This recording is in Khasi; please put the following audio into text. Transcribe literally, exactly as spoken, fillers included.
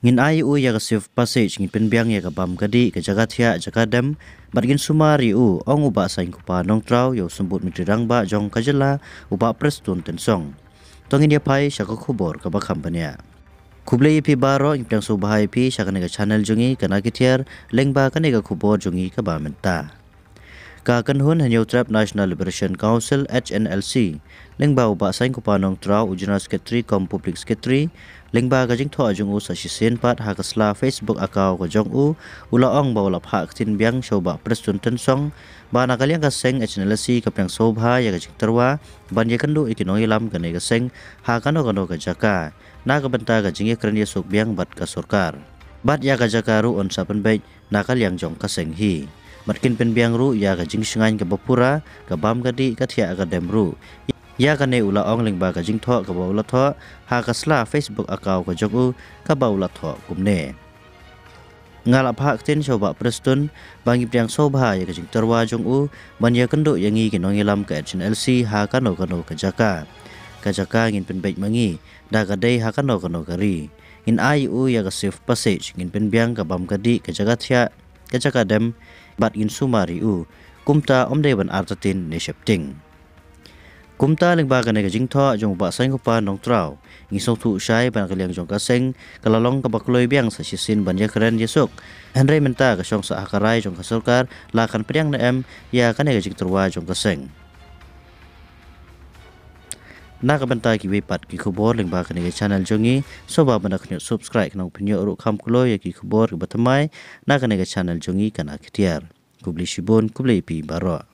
Ngin ai u ïa ka safe passage, ngin pynbiang ïa ka bam ka dih, ka jaka thiah, jaka dem, bad ngin sumar ïa u, ong u Bah Saiñkupa Nongtraw ïa u Symbud Myntri Rangbah jong ka jylla, u Bah Prestone Tynsong. To ngin ïa phai sha ka khubor kaba kham bniah. Khublei ïa phi baroh, ngi pdiang sngewbha ïa phi sha kane ka channel jong ngi, Kana Ki Tiar, lyngba kane ka khubor jong ngi kaba mynta. Ka kynhun Hynñiewtrep National Liberation Council, H N L C, lyngba u Bah Saiñkupa Nongtraw, u General Secretary cum Public Secretary, lyngba ka jingthoh jong u sa shisien pat ha ka sla Facebook account ka jong u, u la ong ba u la phah ktien biang sha u Bah Prestone Tynsong, ba na ka liang ka seng H N L C ka pdiang sngewbha ïa ka jingtyrwa ban ïakynduh ïa ki nongïalam kane ka seng ha kano kano ka jaka, na ka bynta ka jingïakren ïasuk biang bad ka sorkar. Bad ïa ka jaka ruh yn sa pynbeit na ka liang jong ka seng hi. Bad kin pynbiang ruh ïa ka jingshngaiñ kaba pura, ka bam ka dih, ka thiah ka dem ruh. Ïa kane u la ong lyngba ka jingthoh kaba u la thoh ha ka sla Facebook account ka jong u, kaba u la thoh kumne: Nga la phah ktien sha u Bah Prestone ba ngi pdiang sngewbha ïa ka jingtyrwa jong u ban ïakynduh ïa ngi ki nongïalam ka H N L C ha kano kano ka jaka. Ka jaka ngin pynbeit ma ngi da ka dei ha kano kano ka ri. Ngin ai u ïa ka safe passage, ngin pynbiang ka bam ka dih, ka jaka thiah, ka jaka dem, bad ngin sumar ïa u. Kumta ym dei ban artatien ne sheptieng. Kumta lyngba kane ka jingthoh jong u Bah Saiñkupa Nongtraw, ngi sngewthuh shai ba na ka liang jong ka seng ka la long kaba kloi biang sa shisien ban ïakren ïasuk. Hynrei mynta ka shong sah ha ka rai jong ka sorkar la kan pdiang ne em ïa kane ka jingtyrwa jong ka seng. Na ka bynta kiwei pat ki khubor lyngba kane ka channel jong ngi, sngewbha ban da khyndiat subscribe khnang phin ïoh ruh kham kloi ïa ki khubor kiba thymmai na kane ka channel jong ngi, Kana Ki Tiar. Khublei shibun, khublei ïa phi baroh.